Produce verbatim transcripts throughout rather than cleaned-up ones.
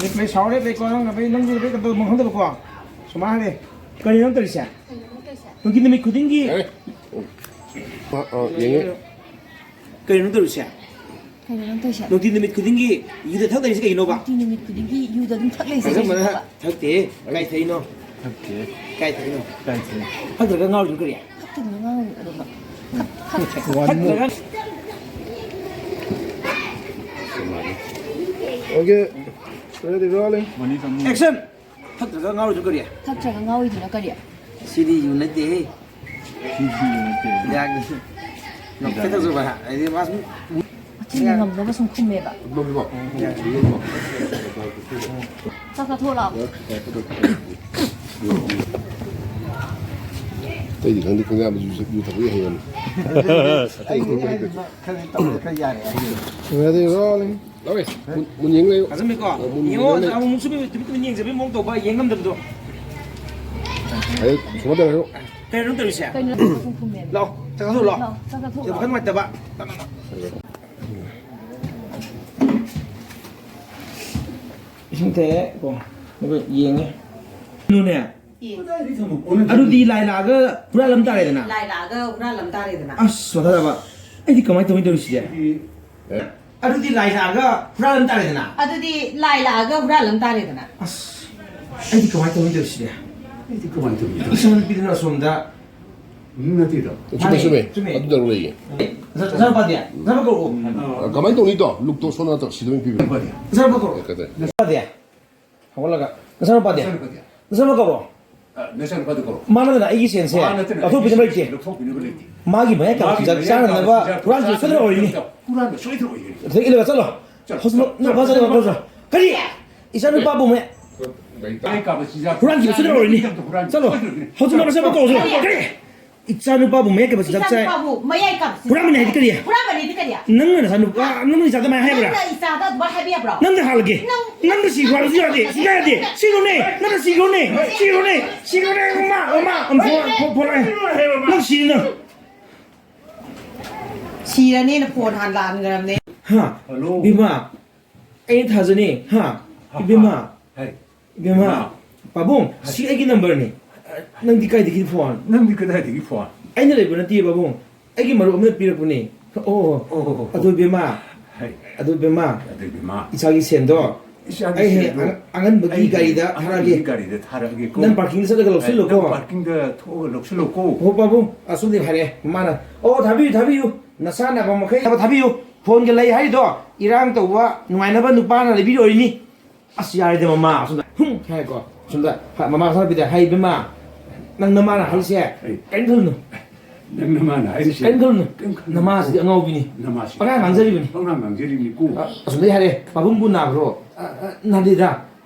ꯂꯦꯞ ꯂꯩ, ꯁꯥꯎꯔꯦ, ꯂꯦꯞ ꯂꯩꯀꯣ, ꯅꯪ ꯅꯕꯩ, ꯅꯪꯁꯨ ꯂꯦꯞ ꯂꯩ, ꯀꯩꯗꯧꯕ ꯈꯪꯗꯕꯀꯣ? ꯁꯨꯃꯥꯏꯅ ꯍꯥꯏꯔꯦ꯫ ꯀꯔꯤꯅꯣ ꯅꯪ ꯇꯧꯔꯤꯁꯦ? ꯅꯨꯡꯇꯤ ꯅꯨꯃꯤꯠ ꯈꯨꯗꯤꯡꯒꯤ ꯑꯦ꯫ ꯑ, ꯑ, ꯌꯦꯡꯉꯦ꯫ ꯀꯔꯤꯅꯣ ꯅꯪ ꯇꯧꯔꯤꯁꯦ? ꯀꯩꯅꯣ ꯅꯪ ꯇꯧꯔꯤꯁꯦ? ꯅꯨꯡꯇꯤ ꯅꯨꯃꯤꯠ ꯈꯨꯗꯤꯡꯒꯤ ꯌꯨꯗ ꯊꯛ ꯂꯩꯔꯤꯁꯦ ꯀꯩꯒꯤꯅꯣꯕ? ꯅꯨꯡꯇꯤ ꯅꯨꯃꯤꯠ ꯈꯨꯗꯤꯡꯒꯤ ꯌꯨꯗ ꯑꯗꯨꯝ ꯊꯛ ꯂꯩꯁꯦ ꯑꯆꯝꯕꯅ ꯀꯩꯒꯤꯅꯣꯕ? ꯊꯛꯇꯦ꯫ ꯀꯥꯏ ꯊꯛꯏꯅꯣ? ꯊꯛꯇꯦ꯫ ꯀꯥꯏ ꯊꯛꯏꯅꯣ? ꯀꯥꯏ ꯊꯛꯏꯅꯣ? ꯊꯛꯇ꯭ꯔꯒ ꯉꯥꯎꯔꯤꯗꯨꯅ ꯀꯔꯤ? ꯊꯛꯇ꯭ꯔꯒ ꯉꯥꯎꯔꯤꯗꯨꯅ ꯀꯔꯤ? ꯊꯛ-, ꯊꯛ-, ꯊꯛꯇ꯭ꯔꯒ Okay, ready, rolling. Action! ꯊꯛꯇ꯭ꯔꯒ ꯉꯥꯎꯔꯤꯗꯨ ꯀꯔꯤ? ꯊꯛꯇ꯭ꯔꯒ ꯉꯥꯎꯔꯤꯗꯨꯅ ꯀꯔꯤ? ꯁꯤꯗꯤ ꯌꯨ ꯅꯠꯇꯦꯍꯦ꯫ ꯁꯤꯗꯤ ꯌꯨ ꯅꯠꯇꯦ꯫ ꯌꯥꯒꯤ꯫ ꯅꯣꯛꯐꯦꯠ ꯇꯧꯖꯕ꯫ ꯍꯥꯏꯗꯤ ꯃꯥ ꯁꯨꯝ ꯃꯆꯤꯟ ꯉꯝꯗꯕ ꯁꯨꯝ ꯈꯨꯝꯃꯦꯕ꯫ ꯆꯥꯛ ꯆꯥꯊꯣꯛꯑ ꯂꯥꯛꯑꯣ꯫ ꯑꯇꯩꯗꯤ ꯈꯪꯗꯦ, ꯈꯪꯖꯥꯕ ꯌꯨ ꯊꯛꯄꯒꯤ ꯍꯩꯔꯝꯃꯤ꯫ ꯑꯩ ꯈꯔ ꯇꯧꯔꯦ, ꯈꯔ ꯌꯥꯔꯦ ꯍꯥꯏꯌꯦ꯫ Ready, rolling. ꯂꯧꯔꯦ꯫ ꯃꯨꯟ-, ꯃꯨꯟ ꯌꯦꯡ ꯂꯩꯌꯨ꯫ ꯊꯥꯖꯟꯕꯤꯀꯣ꯫ ꯑ, ꯃꯨꯟ ꯌꯦꯡꯉꯣ, ꯌꯦꯡ ꯂꯩ꯫ ꯑꯃꯨꯛ ꯁꯨꯝ ꯇꯨꯃꯤꯟ ꯇꯨꯃꯤꯟ ꯌꯦꯡꯖꯕꯒꯤ ꯃꯑꯣꯡ ꯇꯧꯕ, ꯌꯦꯡ ꯉꯝꯗꯕꯗꯣ꯫ ꯑꯩ ꯁꯨꯃꯥꯏꯅ ꯇꯧꯔꯦ꯫ ꯀꯩꯅꯣ ꯅꯪ ꯇꯧꯔꯤꯁꯦ? ꯀꯩꯅꯣ ꯅꯪ ꯁꯨꯝ ꯈꯨꯝꯃꯦꯕ? ꯂꯥꯛꯑꯣ, ꯆꯥꯛ ꯆꯥꯊꯣꯛ ꯂꯥꯛꯑꯣ꯫ ꯂꯥꯛꯑꯣ, ꯆꯥꯛ ꯆꯥꯊꯣꯛ ꯁꯤꯗ ꯂꯥꯛꯑꯣ꯫ ꯋꯥꯈꯜ ꯅꯨꯡꯉꯥꯏꯇꯕ꯫ ꯏꯁꯤꯡ ꯊꯛꯑꯦ ꯀꯣ, ꯑꯗꯨꯒ ꯌꯦꯡꯉꯦ꯫ ꯅꯨꯅꯦ꯫ ꯑꯦ꯫ ꯑꯗꯨꯗꯤ ꯂꯥꯏ ꯂꯥꯛꯑꯒ ꯍꯨꯔꯥꯜꯂꯝ ꯇꯥꯔꯦꯗꯅ꯫ ꯂꯥꯏ ꯂꯥꯛꯑꯒ ꯍꯨꯔꯥꯜꯂꯝ ꯇꯥꯔꯦꯗꯅ꯫ ꯑꯁ, ꯃꯊꯥ ꯁꯥꯕ꯫ ꯑꯩꯗꯤ ꯀꯃꯥꯏꯅ ꯇꯧꯅꯤ ꯇꯧꯔꯤꯁꯤꯗꯤ? ꯑꯦ? ꯑꯗꯨꯗꯤ ꯂꯥꯏ ꯂꯥꯛꯑꯒ ꯍꯨꯔꯥꯜꯂꯝ ꯇꯥꯔꯦꯗꯅ꯫ ꯑꯗꯨꯗꯤ ꯂꯥꯏ ꯂꯥꯛꯑꯒ ꯍꯨꯔꯥꯜꯂꯝ ꯇꯥꯔꯦꯗꯅ꯫ ꯑꯁ, ꯑꯩꯗꯤ ꯀꯃꯥꯏꯅ ꯇꯧꯅꯤ ꯇꯧꯔꯤꯁꯤꯗꯤ? ꯑꯩꯗꯤ ꯀꯃꯥꯏꯅ ꯇꯧꯅꯤ? ꯏꯆꯥ ꯅꯨꯄꯤꯗꯨꯅ ꯑꯁꯣꯝꯗ꯫ ꯎꯝ, ꯅꯠꯇꯦꯗꯣ꯫ ꯆꯨꯝꯃꯦ, ꯃꯥꯅꯦ, ꯆꯨꯝꯃꯦ꯫ ꯆꯨꯝꯃꯦ꯫ ꯑꯗꯨꯗ ꯂꯩꯌꯦ꯫ ꯅꯆꯥ-, ꯅꯆꯥꯅꯨꯄꯥꯗꯤ? ꯅꯆꯥꯅꯨꯄꯥ ꯀꯧꯔꯛꯑꯣ꯫ ꯎꯝ꯫ ꯑ, ꯀꯃꯥꯏꯅ ꯇꯧꯅꯤ ꯇꯣ? ꯂꯨꯛꯇꯣ ꯁꯣꯝ ꯅꯥꯀꯟꯗ ꯁꯤꯗ ꯑꯣꯏꯅ ꯄꯤꯕꯤꯌꯨ꯫ ꯅꯆꯥꯅꯨꯄꯥꯗꯤ? ꯍꯧꯒꯠꯂꯒ, ꯅꯆꯥꯅꯨꯄꯥꯗꯤ? ꯅꯆꯥꯅꯨꯄꯥꯗꯤ? ꯅꯆꯥꯅꯨꯄꯥ ꯀꯧꯔꯣ꯫ ꯑ, ꯅꯆꯥꯅꯨꯄꯥꯗꯨ ꯀꯧꯔꯣ꯫ ꯃꯥ ꯅꯠꯇꯅ ꯑꯩꯒꯤ ꯁꯦꯟꯁꯦ ꯃꯥ ꯅꯠꯇꯅ ꯂꯧꯊꯣꯛꯄꯤꯅꯕ ꯑꯩꯒꯤ ꯂꯩꯇꯦ꯫ ꯁꯦꯟ ꯂꯧꯊꯣꯛꯄꯤꯅꯕ ꯂꯩꯇꯦ꯫ ꯃꯥꯒꯤ ꯃꯌꯥꯏ ꯀꯥꯕ ꯃꯥꯒꯤ ꯆꯤꯟꯖꯥꯛ ꯃꯌꯥꯏ ꯆꯥꯅꯅꯕ ꯀꯥꯕ ꯆꯤꯟꯖꯥꯛ ꯍꯨꯔꯥꯟꯕ ꯁꯣꯏꯗꯅ ꯑꯣꯏꯔꯅꯤ꯫ ꯍꯨꯔꯥꯟꯕ ꯁꯣꯏꯗꯅ ꯑꯣꯏꯒꯅꯤ꯫ ꯁꯤꯗ ꯏꯜꯂꯒ ꯆꯠꯂꯣ꯫ ꯆꯠꯂꯣ, ꯍꯧꯖꯤꯛ ꯆꯠꯂꯣ, ꯅꯪ ꯆꯠꯂꯣ, ꯐꯖꯅ ꯆꯠꯂꯣ, ꯐꯖꯅ ꯆꯠꯂꯣ꯫ ꯆꯠꯂꯣ꯫ ꯀꯔꯤ? ꯏꯆꯥꯅꯨꯄꯥꯕꯨ ꯃꯌꯥꯏ ꯃꯌꯥꯏ ꯀꯥꯕ ꯆꯤꯟꯖꯥꯛ ꯍꯨꯔꯥꯟꯈꯤꯕ ꯁꯣꯏꯗꯅ ꯑꯣꯏꯔꯅꯤ꯫ ꯍꯨꯔꯥꯟꯕ ꯆꯠꯂꯣ꯫ ꯁꯣꯏꯗꯅ ꯑꯣꯏꯒꯅꯤ꯫ ꯍꯧꯖꯤꯛꯃꯛ ꯅꯆꯥꯅꯨꯄꯥ ꯀꯧꯔꯣ꯫ ꯀꯔꯤ? ꯀꯔꯤ? ꯏꯆꯥꯅꯨꯄꯥꯕꯨ ꯃꯌꯥꯏ ꯀꯥꯕ ꯆꯤꯟꯖꯥꯛ ꯆꯥꯏ꯫ ꯏꯆꯥꯅꯨꯄꯥꯕꯨ ꯃꯌꯥꯏ ꯀꯥꯕ ꯆꯤꯟꯖꯥꯛ ꯍꯨꯔꯥꯟꯕꯅꯤ ꯍꯥꯏꯗꯤ ꯀꯔꯤ? ꯍꯨꯔꯥꯟꯕꯅꯤꯗꯤ ꯀꯔꯤ? ꯅꯪꯅ ꯅꯆꯥꯅꯨꯄꯥ, ꯅꯪꯅ ꯏꯆꯥꯗ ꯃꯌꯥꯏ ꯍꯥꯏꯕ꯭ꯔꯥ? ꯅꯪꯅ ꯏꯆꯥꯗ ꯑꯗꯨꯃꯥꯏ ꯍꯥꯏꯕ ꯌꯥꯕ꯭ꯔꯣ? ꯅꯪꯅ ꯍꯥꯜꯂꯒꯦ꯫ ꯅꯪ ꯅꯪꯅ ꯁꯤꯈ꯭ꯔꯣ ꯍꯥꯏꯔꯁꯨ ꯌꯥꯗꯦ꯫ ꯁꯨꯡꯌꯥ ꯌꯥꯗꯦ꯫ ꯁꯤꯈ꯭ꯔꯣꯅꯦ꯫ ꯅꯪꯅ ꯁꯤꯈ꯭ꯔꯣꯅꯦ꯫ ꯁꯤꯈ꯭ꯔꯣꯅꯦ꯫ ꯁꯤꯈ꯭ꯔꯣꯅꯦ꯫ ꯃꯃꯥ, ꯃꯃꯥ, ꯐꯣꯟ, ꯐꯣꯟ, ꯐꯣꯟ ꯂꯥꯛꯑꯦ꯫ ꯅꯪ ꯁꯤꯔꯦ ꯅꯪ꯫ ꯁꯤꯔꯅꯦꯅ ꯐꯣꯟ ꯍꯥꯟꯅ ꯂꯥꯛꯍꯟꯈ꯭ꯔꯕꯅꯦ꯫ ꯍꯥ? ꯍꯜꯂꯣ꯫ ꯕꯤꯃꯥ, ꯑꯩꯅ ꯊꯥꯖꯅꯤ꯫ ꯍꯥ? ꯏꯕꯦꯝꯃ, ꯍꯥꯏ꯫ ꯏꯕꯦꯝꯃ, ꯏꯕꯦꯝꯃ꯫ ꯄꯥꯕꯨꯡ, ꯍꯥꯏ꯫ ꯁꯤ ꯑꯩꯒꯤ ꯅꯝꯕꯔꯅꯤ꯫ ꯅꯪꯗꯤ ꯀꯥꯏꯗꯒꯤ ꯐꯣꯟ? ꯅꯪꯗꯤ ꯀꯗꯥꯏꯗꯒꯤ ꯐꯣꯟ? ꯑꯩꯅ ꯂꯩꯕ ꯅꯠꯇꯦ ꯄꯥꯕꯨꯡ, ꯑꯩꯒꯤ ꯃꯔꯨꯞ ꯑꯃꯅ ꯄꯤꯔꯛꯄꯅꯦ꯫ ꯑꯣ, ꯑꯣ, ꯑꯣ, ꯑꯣ꯫ ꯑꯗꯨ ꯏꯕꯦꯝꯃ, ꯍꯥꯏ꯫ ꯑꯗꯨ ꯏꯕꯦꯝꯃ, ꯑꯗꯨ ꯏꯕꯦꯝꯃ꯫ ꯏꯆꯥꯒꯤ ꯁꯦꯟꯗꯣ ꯏꯆꯥꯒꯤ ꯑꯩ ꯍꯌꯦꯡ ꯁꯦꯟꯗꯣ ꯑꯉ-, ꯑꯉꯟꯕꯒꯤ ꯑꯩ ꯒꯥꯔꯤꯗ ꯑꯉꯟꯕꯒꯤ ꯊꯥꯔꯛꯑꯒꯦ꯫ ꯒꯥꯔꯤꯗ ꯊꯥꯔꯛꯑꯒꯦꯀꯣ꯫ ꯅꯪ ꯄꯥꯔꯀꯤꯡꯗ ꯆꯠꯂꯒ ꯑꯩ ꯂꯧꯁꯤꯜꯂꯣꯀꯣ꯫ ꯅꯪ ꯄꯥꯔꯀꯤꯡꯗ ꯊꯣꯛꯑꯒ ꯂꯧꯁꯤꯜꯂꯣꯀꯣ꯫ ꯍꯣ ꯄꯥꯕꯨꯡ, ꯑꯁꯣꯝꯗꯒꯤ ꯍꯥꯏꯔꯛꯑꯦ ꯃꯃꯥꯅ꯫ ꯑꯣ, ꯊꯥꯕꯤꯌꯨ, ꯊꯥꯕꯤꯌꯨ꯫ ꯅꯁꯥꯟꯅꯕ ꯃꯈꯩ ꯊꯥꯕ ꯊꯥꯕꯤꯌꯨ꯫ ꯐꯣꯟꯒ ꯂꯩ ꯍꯥꯏꯗꯣ ꯏꯔꯥꯡ ꯇꯧꯕ ꯅꯨꯡꯉꯥꯏꯅꯕ ꯅꯨꯄꯥꯅ ꯂꯩꯕꯤꯔꯣꯏꯅꯤ꯫ ꯑꯁ, ꯌꯥꯔꯦꯗ ꯃꯃꯥ, ꯑꯁꯣꯝꯗ ꯍꯨꯝ ꯍꯥꯏꯀꯣ꯫ ꯁꯣꯝꯗ ꯍ-, ꯃꯃꯥ ꯃꯁꯥꯅ ꯄꯤꯗ, "ꯍꯩ ꯏꯕꯦꯝꯃ, ꯅꯪ ꯅꯃꯥꯅ ꯍꯥꯏꯔꯤꯁꯦ ꯑꯩ ꯀꯔꯤꯝ ꯈꯜꯂꯨꯅꯨ꯫ ꯅꯪ ꯅꯃꯥꯅ ꯍꯥꯏꯔꯤꯁꯦ ꯀꯔꯤꯝ ꯈꯜꯂꯨꯅꯨ꯫ ꯀꯔꯤꯝ ꯈꯜꯂꯨꯅꯨ꯫ ꯅꯃꯥꯁꯤꯗꯤ ꯑꯉꯥꯎꯕꯤꯅꯤ꯫ ꯅꯃꯥꯁꯤꯗꯤ ꯄꯉꯥꯡ ꯉꯥꯡꯖꯔꯤꯕꯅꯤ꯫ ꯄꯉꯥꯡ ꯉꯥꯡꯖꯔꯤꯕꯅꯤꯀꯣ꯫ ꯑ, ꯑꯁꯣꯝꯗ ꯍꯥꯏꯔꯦ, ꯄꯥꯕꯨꯡꯕꯨ ꯅꯥꯕ꯭ꯔꯣ? ꯑ, ꯑ, ꯅꯥꯗꯦꯗ꯫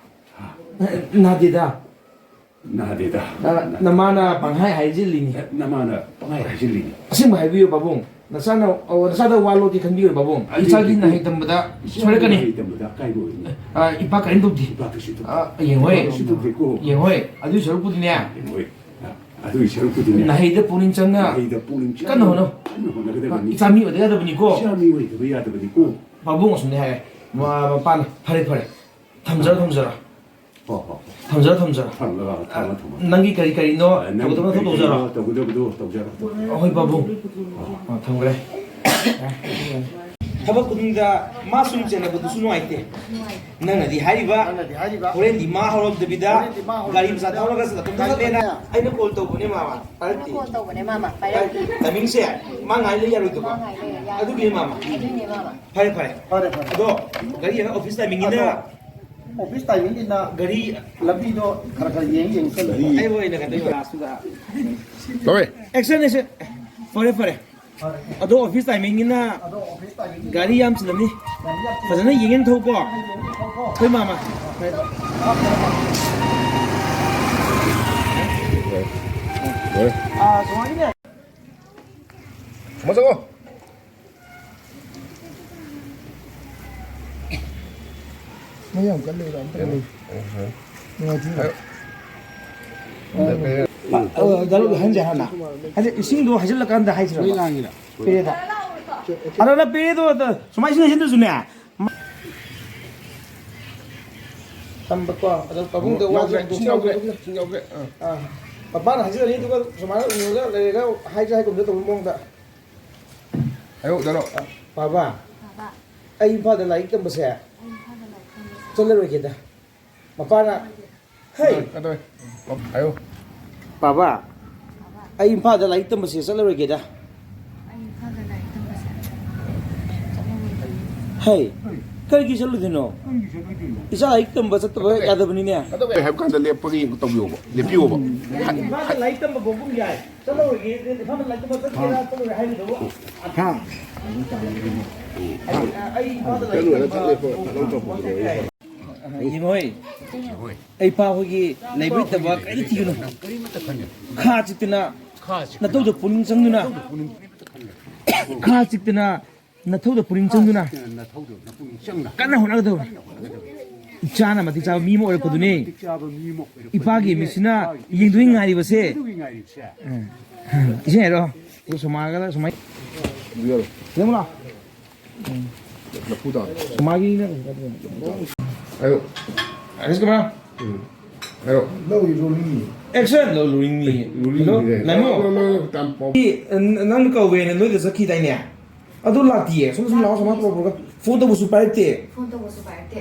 ꯍꯥ? ꯑ, ꯅꯥꯗꯦꯗ꯫ ꯅꯥꯗꯦꯗ꯫ ꯑ, ꯅꯃꯥꯅ ꯄꯪꯍꯥꯏ ꯍꯥꯏꯖꯤꯜꯂꯤꯅꯤ꯫ ꯑ, ꯅꯃꯥꯅ ꯄꯪꯍꯥꯏ ꯍꯥꯏꯖꯤꯜꯂꯤꯅꯤ꯫ ꯑꯁꯦꯡꯕ ꯍꯥꯏꯕꯤꯌꯨ ꯄꯥꯕꯨꯡ꯫ ꯅꯆꯥꯅ, ꯑꯣ, ꯅꯆꯥꯗ ꯋꯥ ꯂꯣꯠꯀꯦ ꯈꯟꯕꯤꯔꯣꯏ ꯄꯥꯕꯨꯡ꯫ ꯑꯗꯨ ꯏꯆꯥꯒꯤ ꯏꯕꯨꯡ, ꯅꯍꯩ ꯇꯝꯕꯗ ꯏꯆꯥꯒꯤ ꯁꯣꯏꯔꯛꯀꯅꯤ꯫ ꯅꯍꯩ ꯇꯝꯕꯗ ꯑꯀꯥꯏꯕ ꯑꯣꯏꯅꯤ꯫ ꯑ, ꯏꯄꯥ ꯀꯔꯤꯝ ꯇꯧꯗꯦ꯫ ꯏꯄꯥ ꯀꯩꯁꯨ ꯇꯧꯗꯦ꯫ ꯑ, ꯌꯦꯡꯉꯣꯏ꯫ ꯏꯄꯥ ꯀꯩꯁꯨ ꯇꯧꯗꯦꯀꯣ꯫ ꯌꯦꯡꯉꯣꯏ꯫ ꯑꯗꯨꯒꯤ ꯁꯔꯨꯛꯄꯨꯗꯤꯅꯦ꯫ ꯌꯦꯡꯉꯣꯏ꯫ ꯑ, ꯑꯗꯨꯒꯤ ꯁꯔꯨꯛꯄꯨꯗꯤꯅꯦ꯫ ꯅꯍꯩꯗ ꯄꯨꯛꯅꯤꯡ ꯆꯪꯅ ꯅꯍꯩꯗ ꯄꯨꯛꯅꯤꯡ ꯆꯪꯅ ꯀꯟꯅ ꯍꯣꯠꯅꯧ꯫ ꯀꯟꯅ ꯍꯣꯠꯅꯒꯗꯕꯅꯤ꯫ ꯏꯆꯥ ꯃꯤ ꯑꯣꯏꯗ ꯌꯥꯗꯕꯅꯤꯀꯣ꯫ ꯏꯆꯥ ꯃꯤ ꯑꯣꯏꯗꯕ ꯌꯥꯗꯕꯅꯤꯀꯣ꯫ ꯄꯥꯕꯨꯡ ꯑꯁꯨꯝꯅꯦ ꯍꯥꯏꯔꯦ꯫ ꯃ-, ꯃꯄꯥꯅ, "ꯐꯔꯦ, ꯐꯔꯦ꯫ ꯊꯝꯖꯔꯣ, ꯊꯝꯖꯔꯣ꯫ ꯍꯣ, ꯍꯣ, ꯍꯣ꯫ ꯊꯝꯖꯔꯣ, ꯊꯝꯖꯔꯣ꯫ ꯊꯝꯃꯣ, ꯊꯝꯃꯣ, ꯊꯝꯃꯣ꯫ ꯅꯪꯒꯤ ꯀꯔꯤ ꯀꯔꯤꯅꯣ ꯑ, ꯅꯪꯒꯤ ꯇꯧꯒꯗꯕ ꯅꯊꯧ ꯀꯔꯤ ꯇꯧꯖꯔꯣ꯫ ꯀꯔꯤꯅꯣ ꯇꯧꯒꯗꯕꯗꯣ ꯇꯧꯖꯔꯣ꯫ ꯍꯣꯏ, ꯄꯥꯕꯨꯡ꯫ ꯑ, ꯊꯝꯈ꯭ꯔꯦ꯫ ꯊꯕꯛ ꯈꯨꯗꯤꯡꯗ ꯃꯥ ꯁꯨꯝ ꯆꯦꯟꯅꯕꯗꯨꯁꯨ ꯅꯨꯡꯉꯥꯏꯇꯦ꯫ ꯅꯪꯅꯗꯤ ꯍꯥꯏꯔꯤꯕ, ꯅꯪꯅꯗꯤ ꯍꯥꯏꯔꯤꯕ, ꯍꯣꯔꯦꯟꯗꯤ ꯃꯥ ꯍꯧꯔꯝꯗꯕꯤꯗ ꯍꯣꯔꯦꯟꯗꯤ ꯃꯥ ꯒꯥꯔꯤ ꯃꯆꯥ ꯍꯧꯔꯝꯗꯕꯤꯗ ꯊꯧꯔꯒ ꯆꯠꯂꯛꯄ ꯒꯥꯔꯤ ꯅꯠꯇꯦꯅ꯫ ꯃꯆꯥ ꯑꯩꯅ ꯀꯣꯜ ꯇꯧꯕꯅꯦ ꯃꯥꯃ꯫ ꯄꯥꯏꯔꯛꯇꯦ꯫ ꯑꯩꯅ ꯀꯣꯜ ꯇꯧꯕꯅꯦ ꯃꯥꯃ, ꯄꯥꯏꯔꯛꯇꯦ꯫ ꯇꯥꯏꯃꯤꯡꯁꯦ ꯃꯥ ꯉꯥꯏ ꯂꯩ ꯌꯥꯔꯣꯏꯗꯕ꯫ ꯃꯥ ꯉꯥꯏ ꯂꯩ ꯌꯥꯔꯣꯏ꯫ ꯑꯗꯨꯒꯤꯅꯦ ꯃꯥꯃ꯫ ꯑꯗꯨꯒꯤꯅꯦ ꯃꯥꯃ꯫ ꯐꯔꯦ, ꯐꯔꯦ꯫ ꯐꯔꯦ, ꯐꯔꯦ꯫ ꯑꯗꯣ ꯒꯥꯔꯤ ꯑꯃ ꯑꯣꯐꯤꯁ ꯇꯥꯏꯃꯤꯡꯅꯤꯅ ꯑꯗꯣ ꯑꯣꯐꯤꯁ ꯇꯥꯏꯃꯤꯡꯅꯤꯅ ꯒꯥꯔꯤ ꯂꯝꯕꯤꯗꯣ ꯈꯔ ꯈꯔ ꯌꯦꯡ ꯌꯦꯡ ꯆꯠꯂꯨ꯫ ꯑꯩ ꯑꯣꯏꯅ ꯀꯩꯅꯣ ꯂꯥꯁꯇꯨꯗ꯫ ꯂꯧꯔꯦ꯫ Action, action. ꯐꯔꯦ, ꯐꯔꯦ꯫ ꯑꯗꯣ ꯑꯣꯐꯤꯁ ꯇꯥꯏꯃꯤꯡꯅꯤꯅ ꯑꯗꯣ ꯑꯣꯐꯤꯁ ꯇꯥꯏꯃꯤꯡꯅꯤꯅ ꯒꯥꯔꯤ ꯌꯥꯝ ꯆꯤꯜꯂꯝꯅꯤ꯫ ꯒꯥꯔꯤ ꯌꯥꯝ ꯆꯤꯜꯂꯝꯅꯤ꯫ ꯐꯖꯅ ꯌꯦꯡ ꯌꯦꯡ ꯊꯧꯀꯣ꯫ ꯐꯖꯅ ꯌꯦꯡ ꯌꯦꯡ ꯊꯧꯀꯣ꯫ ꯑꯩꯈꯣꯏ ꯃꯥꯃ꯫ ꯂꯣꯏꯔꯦ꯫ ꯑꯥ, ꯁꯨꯃꯥꯏꯅꯅꯦ꯫ ꯃꯁꯛꯑꯣ꯫ ꯃꯩ ꯌꯥꯝ ꯀꯜꯂꯦꯕ, ꯑꯝꯇ ꯂꯩ꯫ ꯅꯨꯡꯉꯥꯏꯇꯦ꯫ ꯑ, ꯑ, ꯗꯥ ꯂꯧꯗꯣ ꯍꯟꯁꯦ ꯍꯥꯟꯅ꯫ ꯍꯥꯏꯗꯤ ꯏꯁꯤꯡꯗꯣ ꯍꯩꯖꯤꯜꯂꯀꯥꯟꯗ ꯍꯥꯏꯁꯤꯔꯕ? ꯃꯩ ꯂꯥꯡꯉꯤꯔ? ꯄꯦꯔꯦꯗ꯫ ꯑꯗꯣ ꯅꯪ ꯄꯦꯔꯦꯗꯣ, ꯑꯗ ꯁꯨꯃꯥꯏꯅ ꯏꯁꯤꯡ ꯍꯩꯖꯤꯟꯗ꯭ꯔꯁꯨꯅꯦ꯫ ꯇꯝꯕꯀꯣ, ꯑꯗꯣ ꯄꯥꯕꯨꯡꯗ ꯋꯥꯁꯦ ꯌꯥꯎꯈ꯭ꯔꯦ, ꯏꯁꯤꯡ ꯌꯥꯎꯈ꯭ꯔꯦ, ꯍꯥꯡꯗꯣꯛꯑꯒ ꯏꯁꯤꯡ ꯌꯥꯎꯈ꯭ꯔꯦ꯫ ꯑꯥ꯫ ꯑꯥ, ꯃꯄꯥꯅ ꯍꯥꯏꯖꯤꯜꯂꯅꯤ, ꯑꯗꯨꯒ ꯁꯨꯃꯥꯏꯅ ꯎꯅꯔꯒ ꯂꯩꯔꯒ ꯍꯥꯏꯁꯦ ꯍꯥꯏꯒꯨꯝꯗ ꯇꯧꯕ ꯃꯑꯣꯡꯗ꯫ ꯍꯥꯏꯌꯣ, ꯗꯥꯏꯂꯣꯛ꯫ ꯑꯥ, ꯄꯥꯕ, ꯄꯥꯕ꯫ ꯑꯩ ꯏꯝꯐꯥꯜꯗ ꯂꯥꯏꯔꯤꯛ ꯇꯝꯕꯁꯦ ꯑꯩ ꯏꯝꯐꯥꯜꯗ ꯂꯥꯏꯔꯤꯛ ꯇꯝꯕꯁꯦ ꯆꯠꯂꯔꯣꯏꯒꯦꯗ꯫ ꯃꯄꯥꯅ, ꯍꯦ! ꯀꯩꯗꯧꯋꯦ? ꯍꯥꯏꯌꯣ꯫ ꯄꯥꯕ, ꯄꯥꯕ꯫ ꯑꯩ ꯏꯝꯐꯥꯜꯗ ꯂꯥꯏꯔꯤꯛ ꯇꯝꯕꯁꯦ ꯆꯠꯂꯔꯣꯏꯒꯦꯗ꯫ ꯑꯩ ꯏꯝꯐꯥꯜꯗ ꯂꯥꯏꯔꯤꯛ ꯇꯝꯕꯁꯦ ꯆꯠꯂꯔꯣꯏꯒꯦ꯫ ꯍꯩ, ꯀꯔꯤꯒꯤ ꯆꯠꯂꯨꯗꯣꯏꯅꯣ? ꯀꯔꯤꯒꯤ ꯆꯠꯂꯨꯗꯣꯏꯅꯣ? ꯏꯆꯥ ꯂꯥꯏꯔꯤꯛ ꯇꯝꯕ ꯆꯠꯇꯕ ꯌꯥꯗꯕꯅꯤꯅꯦ꯫ ꯑꯗꯣ ꯀꯩ ꯍꯥꯏꯕ ꯀꯥꯟꯗ ꯂꯦꯞꯄꯒ ꯌꯦꯡ-, ꯇꯧꯕꯤꯌꯣꯕ, ꯂꯦꯞꯄꯤꯌꯣꯕ꯫ ꯏꯝꯐꯥꯜꯗ ꯂꯥꯏꯔꯤꯛ ꯇꯝꯕ ꯐꯥꯎꯕ ꯌꯥꯏ꯫ ꯆꯠꯂꯔꯣꯏꯒꯦ, ꯏꯝꯐꯥꯜꯗ ꯂꯥꯏꯔꯤꯛ ꯇꯝꯕ ꯆꯠꯀꯦꯔꯥ ꯆꯠꯂꯣꯏꯔꯥ ꯍꯥꯏꯔꯤꯗꯨꯕꯨ꯫ ꯍꯥ? ꯑꯩ, ꯑꯩ ꯏꯝꯐꯥꯜꯗ ꯂꯥꯏꯔꯤꯛ ꯇꯝꯕ ꯐꯥꯎꯕ ꯌꯥꯏ꯫ ꯌꯦꯡꯉꯣꯏ꯫ ꯑꯩ ꯄꯥ ꯍꯣꯏꯒꯤ ꯂꯩꯕ ꯂꯩꯇꯕ ꯀꯔꯤꯝꯇ ꯊꯤꯒꯅꯨ꯫ ꯈꯥ ꯆꯤꯛꯇꯅ ꯅꯇꯧꯗ ꯄꯨꯛꯅꯤꯡ ꯆꯪꯗꯨꯅ, ꯈꯥ ꯆꯤꯛꯇꯅ ꯅꯊꯧꯗ ꯄꯨꯛꯅꯤꯡ ꯆꯪꯗꯨꯅ ꯀꯟꯅ ꯍꯣꯠꯅꯒꯗꯧꯕꯅꯤ꯫ ꯆꯥꯅ ꯃꯇꯤꯛ ꯆꯥꯕ ꯃꯤ ꯑꯃ ꯑꯣꯏꯔꯛꯄꯗꯨꯅꯤ꯫ ꯏꯄꯥꯒꯤ ꯃꯤꯠꯁꯤꯅ ꯌꯦꯡꯗꯨꯅ ꯉꯥꯏꯔꯤꯕꯁꯦ꯫ ꯎꯝ꯫ ꯏꯁꯩ ꯍꯥꯏꯔꯣ꯫ ꯑꯗꯨ ꯁꯣꯃꯥꯒ ꯁꯨꯃꯥꯏ-, ꯌꯦꯡꯉꯨ ꯂꯥꯎ꯫ ꯎꯝ꯫ ꯂꯐꯨ ꯇꯥꯔꯦ꯫ ꯁꯣꯃꯥꯒꯤꯅ ꯍꯥꯏꯌꯣ꯫ ꯑꯦꯛꯁꯟ! ꯂꯧ ꯔꯣꯂꯤꯡꯅꯤ꯫ ꯂꯧ ꯔꯣꯂꯤꯡꯅꯤ꯫ ꯔꯣꯂꯤꯡꯅꯤ꯫ ꯍꯜꯂꯣ, ꯂꯥꯏꯃꯣ꯫ ꯂꯧ, ꯂꯧ, ꯂꯧ, ꯇꯥꯝ-, ꯄꯥꯎ꯫ ꯏ, ꯅ-, ꯅꯪ ꯀꯧꯋꯦꯅ ꯅꯣꯏꯗ ꯆꯠꯈꯤꯗꯥꯏꯅꯦ? ꯑꯗꯨ ꯂꯥꯛꯇꯤꯌꯦ꯫ ꯁꯣꯝꯗ ꯁꯨꯝ ꯂꯥꯛꯑꯣ, ꯁꯣꯃꯥ ꯄꯨꯔꯛꯄꯒ꯫ ꯐꯣꯟ ꯇꯧꯕꯁꯨ ꯄꯥꯏꯔꯛꯇꯦ꯫ ꯐꯣꯟ ꯇꯧꯕꯁꯨ ꯄꯥꯏꯔꯛꯇꯦ꯫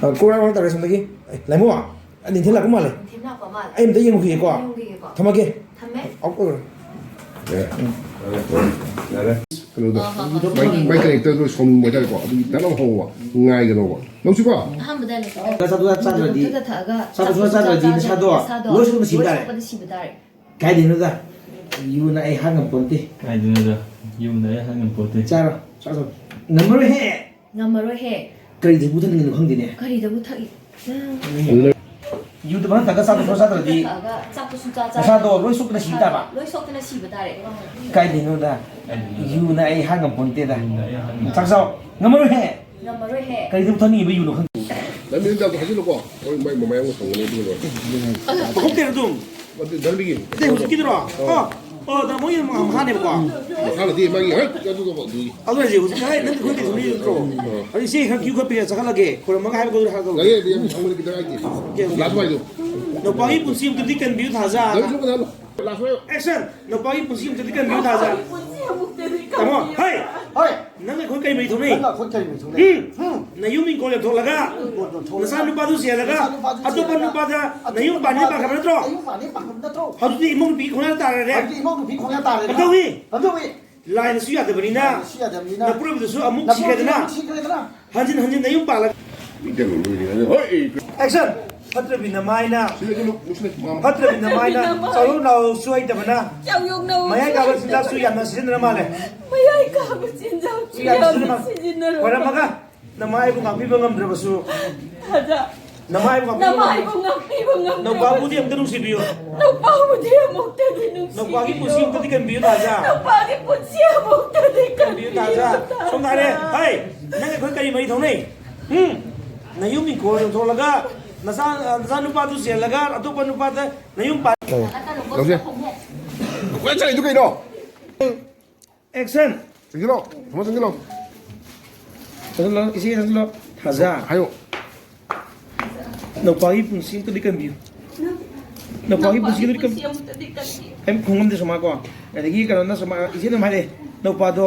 ꯑ, ꯀꯣꯔꯤꯌꯥ ꯋꯥꯡ ꯇꯥꯔꯦ ꯁꯣꯝꯗꯒꯤ꯫ ꯑꯦ, ꯂꯥꯏꯃꯣ, ꯑ, ꯅꯤꯡꯊꯤꯜ ꯂꯥꯛꯄ ꯃꯥꯜꯂꯦ꯫ ꯅꯤꯡꯊꯤꯜ ꯂꯥꯛꯄ ꯃꯥꯜꯂꯦ꯫ ꯑꯩ ꯑꯝꯇ ꯌꯦꯡꯉꯨꯈꯤꯒꯦꯀꯣ꯫ ꯌꯦꯡꯉꯨꯈꯤꯒꯦꯀꯣ꯫ ꯊꯝꯃꯒꯦ꯫ ꯊꯝꯃꯦ꯫ ꯑꯥꯎꯠ ꯑꯣꯏꯔꯣ꯫ ꯌꯥꯔꯦ꯫ ꯌꯥꯔꯦ꯫ ꯀꯩꯅꯣꯗꯣ, ꯑꯍꯥ꯫ ꯃꯥꯏ, ꯃꯥꯏ ꯀꯔꯦꯛꯇꯔꯗꯣ ꯁꯥꯎꯅꯤꯡꯕ ꯍꯥꯏꯇꯥꯔꯦꯀꯣ꯫ ꯑꯗꯨꯒꯤ ꯗꯥꯏꯂꯣꯛ ꯍꯧꯕ꯫ ꯉꯥꯏꯒꯅꯣꯕ꯫ ꯂꯧꯁꯤꯀꯣ? ꯑꯍꯥꯟꯕꯗ ꯂꯩꯀꯣ꯫ ꯆꯥꯛ ꯆꯥꯗ꯭ꯔꯗꯤ, ꯃꯗꯨ ꯊꯛꯇ ꯊꯛꯑꯒ ꯆꯥꯛ ꯆꯥꯛ ꯆꯥꯗ꯭ꯔꯗꯤ ꯆꯥꯗ꯭ꯔꯗꯤ ꯅꯁꯥꯗꯣ ꯅꯁꯥꯗꯣ ꯂꯣꯏ ꯁꯨꯅ ꯁꯤꯕ ꯂꯣꯏ ꯇꯥꯔꯦ꯫ ꯁꯣꯛꯄꯗ ꯁꯤꯕ ꯇꯥꯔꯦ꯫ ꯀꯥꯏꯗꯩꯅꯣꯗ? ꯌꯨꯅ ꯑꯩ ꯍꯥꯠ ꯉꯝꯄꯣꯟꯇꯦ꯫ ꯀꯥꯏꯗꯩꯅꯣꯗ? ꯌꯨꯅ ꯑꯩ ꯍꯥꯠ ꯉꯝꯄꯣꯟꯇꯦ꯫ ꯆꯥꯔꯣ, ꯆꯥꯔꯣ꯫ ꯉꯝꯃꯔꯣꯏꯍꯦ꯫ ꯉꯝꯃꯔꯣꯏꯍꯦ꯫ ꯀꯔꯤꯗꯕꯨ ꯊꯛꯅꯤꯡꯉꯤꯅꯣ ꯈꯪꯗꯦꯅꯦ꯫ ꯀꯔꯤꯗꯕꯨ ꯊꯛꯏ? ꯌꯨꯗ ꯐꯖꯅ ꯊꯛꯑꯒ ꯆꯥꯛꯇꯣ ꯁꯨꯡꯆꯥ ꯆꯥꯗ꯭ꯔꯗꯤ ꯊꯛꯑꯒ ꯆꯥꯛꯇꯣ ꯁꯨꯡꯆꯥ ꯆꯥꯗ꯭ꯔꯗꯤ ꯅꯁꯥꯗꯣ ꯂꯣꯏ ꯁꯣꯛꯇꯅ ꯁꯤꯕ ꯇꯥꯕ꯫ ꯂꯣꯏ ꯁꯣꯛꯇꯅ ꯁꯤꯕ ꯇꯥꯔꯦ꯫ ꯀꯥꯏꯗꯩꯅꯣꯗ? ꯌꯨꯅ ꯑꯩ ꯍꯥꯠ ꯉꯝꯄꯣꯟꯇꯦꯗ꯫ ꯌꯨꯅ ꯑꯩ ꯍꯥꯠ ꯉꯝꯄꯣꯟꯇꯦ꯫ ꯆꯥꯛ ꯆꯥꯎ꯫ ꯉꯝꯃꯔꯣꯏꯍꯦ꯫ ꯉꯝꯃꯔꯣꯏꯍꯦ꯫ ꯀꯔꯤꯗꯕꯨ ꯊꯛꯅꯤꯡꯉꯤꯕ ꯌꯨꯅꯣ ꯈꯪꯗꯦ꯫ ꯅꯪ ꯃꯤꯅ ꯍꯥꯏꯖꯤꯜꯂꯨꯀꯣ꯫ ꯍꯣꯏ, ꯃꯥꯏ ꯃꯃꯥꯏ ꯑꯃ ꯊꯝꯒꯅꯤ, ꯑꯗꯨꯒ ꯂꯣꯏꯔꯦ꯫ ꯈꯣꯝꯗꯦ ꯑꯗꯨꯝ꯫ ꯑꯗꯨ ꯙꯔꯃꯒꯤ꯫ ꯑꯇꯩ ꯍꯧꯖꯤꯛꯀꯤꯗꯨꯔꯣ? ꯑꯣ꯫ ꯀꯣ? ꯑꯣ, ꯇꯥꯃꯣꯒꯤ ꯃꯈꯥꯅꯦꯕꯀꯣ꯫ ꯃꯈꯥꯗꯤ ꯃꯥꯒꯤ ꯍꯦꯛ ꯑꯗꯨ ꯇꯧꯕ ꯑꯗꯨꯒꯤ꯫ ꯑꯗꯨ ꯍꯥꯏꯁꯦ ꯍꯧꯖꯤꯛ ꯍꯥꯏ ꯅꯪ ꯑꯩꯈꯣꯏ ꯀꯩꯁꯨ ꯅꯠꯇ꯭ꯔꯣ? ꯑꯥ꯫ ꯑꯗꯨ ꯏꯆꯦ ꯈꯔ ꯀ꯭ꯌꯨ ꯈꯔ ꯄꯤꯔ ꯆꯠꯈꯠꯂꯒꯦ꯫ ꯈꯨꯔꯝꯃꯒ ꯍꯥꯏꯕ ꯀꯧꯗ꯭ꯔꯥ ꯍꯥꯏꯕ ꯀꯧꯗ꯭ꯔꯥ? ꯌꯥꯏꯌꯦ, ꯑꯗꯨ ꯌꯥꯝ ꯁꯥꯡꯃꯟꯂꯦ, ꯈꯤꯇꯪ ꯍꯥꯏꯒꯦ꯫ Okay, okay. ꯂꯥꯁ ꯋꯥꯏꯗꯣ꯫ ꯅꯨꯄꯥꯒꯤ ꯄꯨꯟꯁꯤ ꯑꯃꯇꯗꯤ ꯀꯟꯕꯤꯌꯨ ꯊꯥꯖ꯫ ꯂꯥꯁ ꯋꯥꯏ, ꯂꯥꯁ ꯋꯥꯏ꯫ ꯑꯦꯛꯁꯟ! ꯅꯨꯄꯥꯒꯤ ꯄꯨꯟꯁꯤ ꯑꯃꯇꯗꯤ ꯀꯟꯕꯤꯌꯨ ꯊꯥꯖ꯫ ꯄꯨꯟꯁꯤ ꯑꯃꯨꯛꯇꯗꯤ ꯇꯥꯃꯣ, ꯀꯟꯕꯤꯌꯨ꯫ ꯍꯩ! ꯍꯣꯏ꯫ ꯅꯪ ꯑꯩꯈꯣꯏ ꯀꯔꯤ ꯃꯔꯤ ꯊꯣꯛꯅꯩ? ꯅꯪ ꯑꯩꯈꯣꯏ ꯀꯔꯤ ꯃꯔꯤ ꯊꯣꯛꯅꯩ? ꯎꯝ꯫ ꯍꯨꯝ꯫ ꯅꯌꯨꯝ ꯏꯪꯈꯣꯜ ꯌꯣꯟꯊꯣꯛꯂꯒ ꯏꯪꯈꯣꯜ ꯌꯣꯟꯊꯣꯛꯂꯒ ꯅꯆꯥ ꯅꯨꯄꯥꯗꯨ ꯆꯦꯜꯂꯒ ꯅꯆꯥ ꯅꯨꯄꯥꯗꯨ ꯑꯇꯣꯞꯄ ꯆꯦꯜꯂꯒ ꯅꯨꯄꯥꯗ ꯑꯇꯣꯞꯄ ꯅꯌꯨꯝ ꯄꯥꯟꯅꯤ ꯅꯨꯄꯥꯗ ꯄꯥꯈꯠꯄ ꯅꯠꯇ꯭ꯔꯣ? ꯅꯌꯨꯝ ꯄꯥꯟꯅꯤ ꯄꯥꯈꯠꯄ ꯅꯠꯇ꯭ꯔꯣ? ꯍꯧꯖꯤꯛꯇꯤ ꯏꯃꯧ ꯅꯨꯄꯤ ꯈꯣꯡꯅ ꯇꯥꯔꯦꯅꯦ꯫ ꯍꯧꯖꯤꯛꯇꯤ ꯏꯃꯧ ꯅꯨꯄꯤ ꯈꯣꯡꯅ ꯇꯥꯔꯦꯅꯦ꯫ ꯀꯝꯗꯧꯏ? ꯀꯝꯗꯧꯏ? ꯂꯥꯏꯅꯁꯨ ꯌꯥꯗꯕꯅꯤꯅ, ꯂꯥꯏꯅꯁꯨ ꯌꯥꯗꯕꯅꯤꯅ, ꯅꯄꯨꯔꯣꯏꯕꯗꯁꯨ ꯑꯃꯨꯛ ꯅꯄꯨꯔꯣꯏꯕꯗꯁꯨ ꯁꯤꯈ꯭ꯔꯦꯗꯅ, ꯑꯃꯨꯛ ꯁꯤꯈ꯭ꯔꯦꯗꯅ, ꯍꯟꯖꯤꯟ ꯍꯟꯖꯤꯟ ꯅꯌꯨꯝ ꯄꯥꯜꯂꯒ꯫ ꯍꯣꯏ꯫ ꯑꯦꯛꯁꯟ! ꯐꯠꯇ꯭ꯔꯕꯤ ꯅꯃꯥꯏꯅ, ꯁꯤꯗ ꯀꯩꯅꯣ, ꯁꯤꯗ ꯃꯥꯝ-, ꯐꯠꯇ꯭ꯔꯕꯤ ꯅꯃꯥꯏꯅ ꯐꯠꯇ꯭ꯔꯕꯤ ꯅꯃꯥꯏꯅ ꯆꯥꯎꯔꯧ ꯅꯥꯎꯔꯧꯁꯨ ꯍꯩꯇꯕꯅ, ꯆꯥꯎꯔꯧ ꯅꯥꯎꯔꯧꯁꯨ ꯃꯌꯥꯏ ꯀꯥꯕ ꯍꯩꯇꯕꯅ, ꯆꯤꯟꯖꯥꯛꯁꯨ ꯌꯥꯝꯅ ꯁꯤꯖꯤꯟꯅꯔ ꯃꯥꯜꯂꯦ꯫ ꯃꯌꯥꯏ ꯀꯥꯕ ꯆꯤꯟꯖꯥꯛꯁꯨ ꯌꯥꯝꯅ ꯌꯥꯝꯅ ꯁꯤꯖꯤꯟꯅꯔ ꯁꯤꯖꯤꯟꯅꯔ ꯃꯥꯜꯂꯦ꯫ ꯃꯥꯜꯂꯦ꯫ ꯑꯣꯏꯔꯝꯃꯒ ꯅꯃꯥꯏꯕꯨ ꯉꯥꯛꯄꯤꯕ ꯉꯝꯗ꯭ꯔꯕꯁꯨ, ꯊꯥꯖ꯫ ꯅꯃꯥꯏꯕꯨ ꯉꯥꯛꯄꯤꯕ ꯅꯃꯥꯏꯕꯨ ꯉꯝꯗ꯭ꯔꯕꯁꯨ꯫ ꯉꯥꯛꯄꯤꯕ ꯉꯝꯗ꯭ꯔꯕꯁꯨ꯫ ꯅꯧꯄꯥꯕꯨꯗꯤ ꯑꯝꯇ ꯅꯨꯡꯁꯤꯕꯤꯌꯨ꯫ ꯅꯧꯄꯥꯕꯨꯗꯤ ꯑꯃꯨꯛꯇꯗꯤ ꯅꯨꯡꯁꯤꯕꯤꯌꯨ꯫ ꯅꯧꯄꯥꯒꯤ ꯄꯨꯟꯁꯤ ꯑꯃꯨꯛꯇꯗꯤ ꯀꯟꯕꯤꯌꯨ, ꯊꯥꯖ꯫ ꯅꯧꯄꯥꯒꯤ ꯄꯨꯟꯁꯤ ꯑꯃꯨꯛꯇꯗꯤ ꯀꯟꯕꯤꯌꯨ, ꯀꯟꯕꯤꯌꯨ, ꯊꯥꯖ꯫ ꯊꯥꯖ꯫ ꯁꯣꯝꯗ ꯍꯥꯏꯔꯦ, ꯍꯩ, ꯅꯪ ꯑꯩꯈꯣꯏ ꯀꯔꯤ ꯃꯔꯤ ꯊꯣꯛꯅꯩ? ꯎꯝ? ꯅꯌꯨꯝ ꯏꯪꯈꯣꯜ ꯌꯣꯟꯊꯣꯛꯂꯒ ꯅꯆꯥ, ꯅꯆꯥ ꯅꯨꯄꯥꯗꯨ ꯆꯦꯜꯂꯒ ꯑꯇꯣꯞꯄ ꯅꯨꯄꯥꯗ ꯅꯌꯨꯝ ꯄꯥꯟ- ꯂꯧꯁꯦ꯫ ꯀꯣꯏ ꯆꯠꯂꯤꯗꯨ ꯀꯩꯅꯣ? ꯑꯦꯛꯁꯟ! ꯆꯪꯁꯤꯜꯂꯣ, ꯊꯝꯃꯣ ꯆꯪꯁꯤꯜꯂꯣ꯫ ꯆꯪꯁꯤꯜꯂꯣ, ꯏꯆꯦ ꯆꯪꯁꯤꯜꯂꯣ꯫ ꯊꯥꯖ꯫ ꯍꯥꯏꯌꯣ꯫ ꯅꯧꯄꯥꯒꯤ ꯄꯨꯟꯁꯤ ꯑꯃꯇꯗꯤ ꯀꯟꯕꯤꯌꯨ꯫ ꯅꯧꯄꯥꯒꯤ ꯄꯨꯟꯁꯤ ꯑꯃꯇꯗꯤ ꯀꯟ-, ꯄꯨꯟꯁꯤ ꯑꯃꯇꯗꯤ ꯀꯟꯕꯤꯌꯨ꯫ ꯀꯩꯝ ꯈꯨꯝꯉꯝꯗꯦ ꯁꯨꯃꯥ ꯀꯣ꯫ ꯑꯗꯒꯤ ꯀꯩꯅꯣꯅ ꯁꯨꯃꯥ, ꯏꯆꯦꯅ ꯑꯃ ꯍꯥꯏꯔꯛꯑꯦ, ꯅꯧꯄꯥꯗꯣ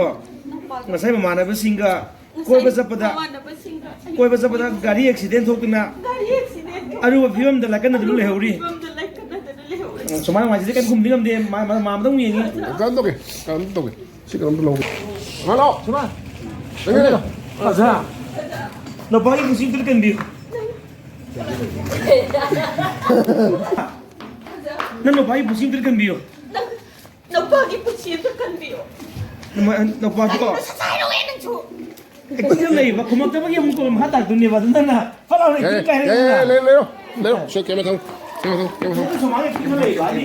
ꯅꯧꯄꯥꯗꯣ ꯉꯁꯥꯏ ꯃꯃꯥꯟꯅꯕꯁꯤꯡꯒ ꯉꯁꯥꯏ ꯀꯣꯏꯕ ꯆꯠꯄꯗ, ꯃꯃꯥꯟꯅꯕꯁꯤꯡꯒ ꯀꯣꯏꯕ ꯆꯠꯄꯗ ꯒꯥꯔꯤ ꯑꯦꯛꯁꯤꯗꯦꯟ ꯊꯣꯛꯇꯅ ꯒꯥꯔꯤ ꯑꯦꯛꯁꯤꯗꯦꯟ ꯊꯣꯛꯇꯅ ꯑꯔꯨꯕ ꯐꯤꯕꯝꯗ ꯂꯥꯏꯀꯠꯅꯗꯨꯅ ꯑꯔꯨꯕ ꯂꯩꯍꯧꯔꯤ꯫ ꯐꯤꯕꯝꯗ ꯂꯥꯏꯀꯠꯅꯗꯅ ꯂꯩꯍꯧꯔꯤ꯫ ꯁꯨꯃꯥꯏꯅ ꯅꯨꯡꯉꯥꯏꯖꯗꯦ, ꯀꯩꯝ ꯈꯨꯝꯗꯤ ꯉꯝꯗꯦ, ꯃꯥ-, ꯃꯥ-, ꯃꯥꯝꯃꯗ ꯑꯃꯨꯛ ꯌꯦꯡꯉꯤ꯫ ꯀꯩꯅꯣꯝ ꯇꯧꯒꯦ, ꯀꯩꯅꯣꯝ ꯇꯧꯒꯦ꯫ ꯁꯤ ꯀꯩꯅꯣꯝꯇ ꯂꯧꯒꯦ꯫ ꯍꯜꯂꯣ! ꯁꯨꯃꯥ! ꯂꯩꯕꯤꯔꯣ꯫ ꯑꯣꯖꯥ! ꯅꯨꯄꯥꯒꯤ ꯄꯨꯟꯁꯤ ꯑꯝꯇ ꯀꯟꯕꯤꯌꯨ꯫ ꯅꯪ ꯅꯨꯄꯥꯒꯤ ꯄꯨꯟꯁꯤ ꯑꯝꯇ ꯀꯟꯕꯤꯌꯨ꯫ ꯅꯨꯄꯥꯒꯤ ꯄꯨꯟꯁꯤ ꯑꯝꯇ ꯀꯟꯕꯤꯌꯨ꯫ ꯅꯨꯄꯥ-, ꯅꯨꯄꯥꯗꯣ ꯀꯣ꯫ ꯅꯪ ꯁꯠ ꯁꯠ ꯍꯥꯏꯔꯛꯑꯣ, ꯅꯪꯁꯨ꯫ ꯑꯦꯛꯇꯤꯡꯗ ꯂꯩꯕ, ꯈꯨꯝꯃꯛꯇꯕꯒꯤ ꯑꯃꯨꯛ ꯃꯈꯥ ꯇꯥꯔꯛꯇꯣꯏꯅꯦꯕ, ꯑꯗꯨ ꯅꯪꯅ ꯐꯠ ꯂꯥꯎꯅ ꯌꯥꯔꯦ, ꯑꯦꯛꯇꯤꯡ ꯀꯥꯏ ꯌꯥꯔꯦ, ꯌꯥꯔꯦ, ꯍꯥꯏꯔꯛꯑꯣ꯫ ꯂꯩꯔꯣ, ꯂꯩꯔꯣ, ꯂꯩꯔꯣ꯫ ꯁꯦ, ꯀꯦꯃꯦꯔꯥ ꯊꯝꯃꯨ, ꯀꯦꯃꯦꯔꯥ ꯊꯝꯃꯨ, ꯀꯦꯃꯦꯔꯥ ꯊꯝꯃꯨ꯫ ꯅꯪꯁꯨ ꯁꯨꯃꯥꯏꯅ ꯑꯦꯛꯇꯤꯡꯗ ꯂꯩꯕ ꯍꯥꯏꯗꯤ